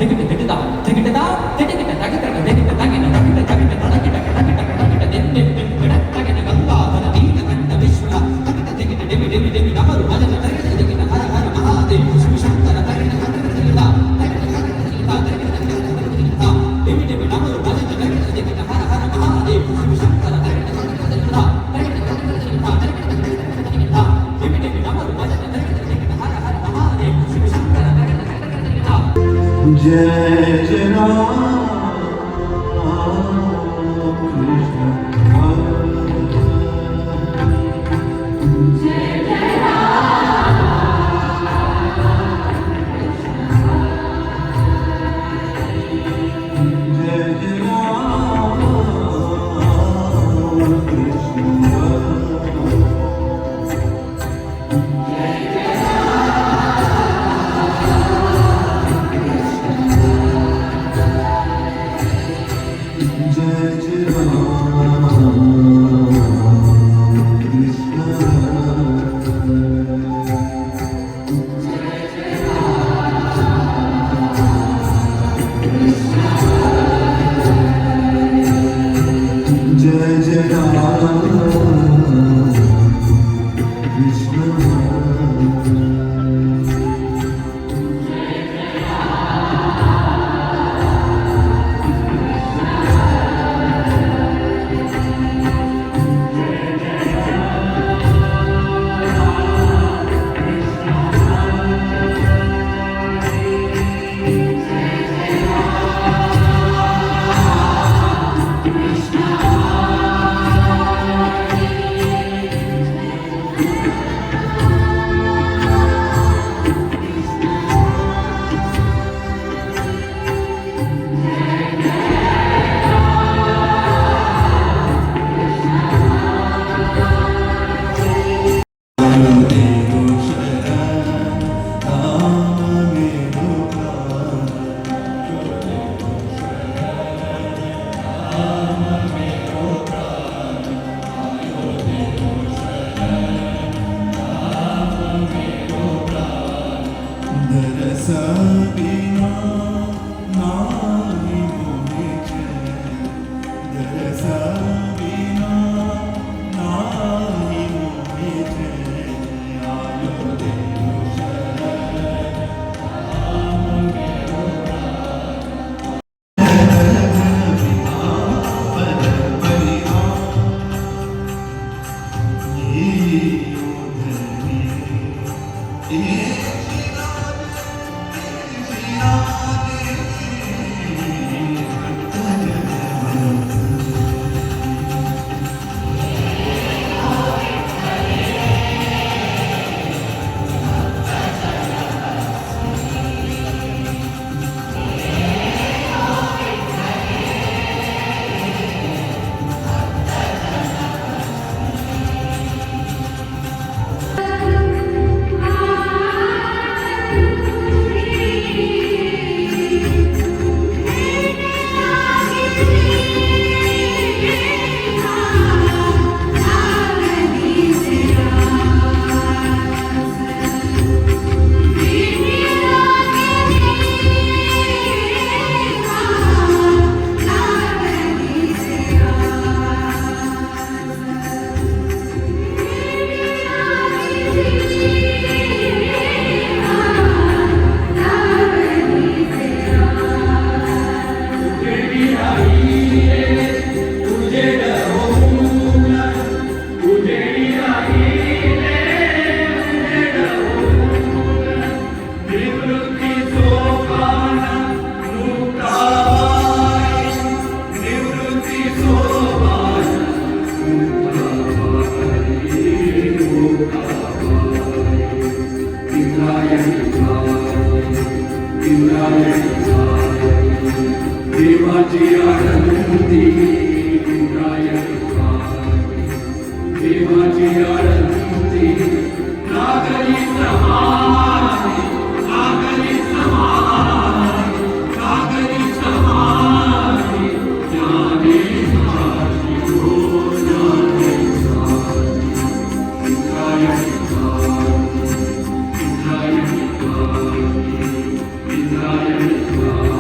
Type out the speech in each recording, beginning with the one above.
திகிட்டு திட்டுதா திகிட்டுதா திட்டுக்கிட்ட தகிட்ட திகிட்ட தகின தகிட்ட தகிட்ட தடக்கிட்ட தகிட்ட தகிட்ட தின் தின் தின் கிட தகின கங்காதர நீலகண்ட விஸ்வல தகிட்ட திகிட்ட டிவி டிவி டிவி டமரு மஜன தகிட்ட திகிட்ட ஹர ஹர மகாதேவ சிவ சங்கர தகிட்ட தகிட்ட திகிட்டா தகிட்ட தகிட்ட திகிட்டா தகிட்ட தகிட்ட திகிட்டா டிவி டிவி டமரு மஜன தகிட்ட திகிட்ட ஹர ஹர மகாதேவ சிவ சங்கர தகிட்ட தகிட்ட திகிட்டா தகிட்ட தகிட்ட திகிட்டா தகிட்ட தகிட்ட திகிட்டா டிவி டிவி டமரு மஜன தகிட்ட திகிட்ட ஹர ஹர மகாதேவ சிவ சங்கர தகிட்ட தகிட்ட திகிட்டா. Jai Jai Ram Krishna Hare. Jai Jai Ram Krishna Hare. Jai Jai Ram Krishna Hare. Jai Jai Ram Krishna Hare. Ram मेरो प्राण. दरस बिना नाही मोहे चैन. दरस बिना नाही मोहे चैन. आयो देव शरण राम मेरो प्राण. पद बलिहार धनी. देवाची आळंदी इंद्रायणी, देवाची आळंदी नागरी समाधी, नागरी समाधी, नागरी समाधी, ज्ञानेश्वराची हो ज्ञानेश्वराची. इंद्रायणी, इंद्रायणी, इंद्रायणी.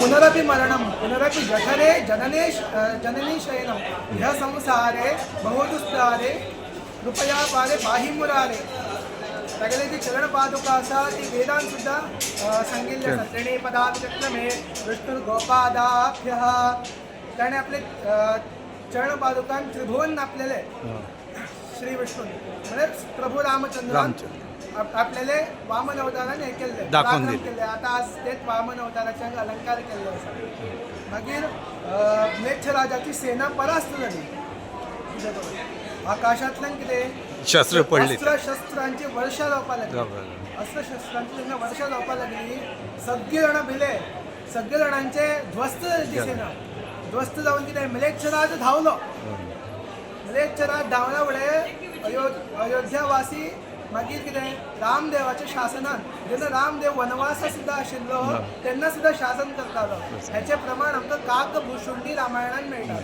पुनरपि मरणं पुनरपि जठरे जनने जननी शयनं ह्य संसारे बहुदुस्तारे कृपया पारे पाही मुरारे. तागेली जी चरण पादुका आसा ती वेदान सुद्दां सांगिल्ली आसा. त्रिणी पदाचक्रमे विष्णु गोपादाभ्य. ताणें आपले चरण पादुकान त्रिभुवन नापलेले श्री विष्णू, म्हणजे प्रभू रामचंद्र रामचंद्र. आपल्याले वामन अवतारान हें केल्लें, दाखोवन पराक्रम दिलें. केल्लें. आतां आज तेच वामन अवताराचे हांगा अलंकार केल्लो आसा. मागीर म्लेच्छ राजाची सेना परास्त जाली. कितें करून आकाशांतल्यान कितें शस्त्र पडली. अस्त्र शस्त्रांची वर्षा जावपाक लागली. जावपाक लागली. अस्त्र शस्त्रांची जेन्ना वर्षा जावपाक लागली, सगळीं जाणां भिले, सगळे जाणांचे ध्वस्त जाली ती सेना. ध्वस्त जावन कितें, म्लेच्छ राज धांवलो. म्लेच्छ राज धांवला फुडें अयोध्यावासी मागीर कितें रामदेवाच्या शासनान, जेन्ना रामदेव वनवासा सुद्दां आशिल्लो तेन्ना सुद्दां शासन करतालो. हेचें प्रमाण आमकां काकभूषुंडी रामायणान मेळटा.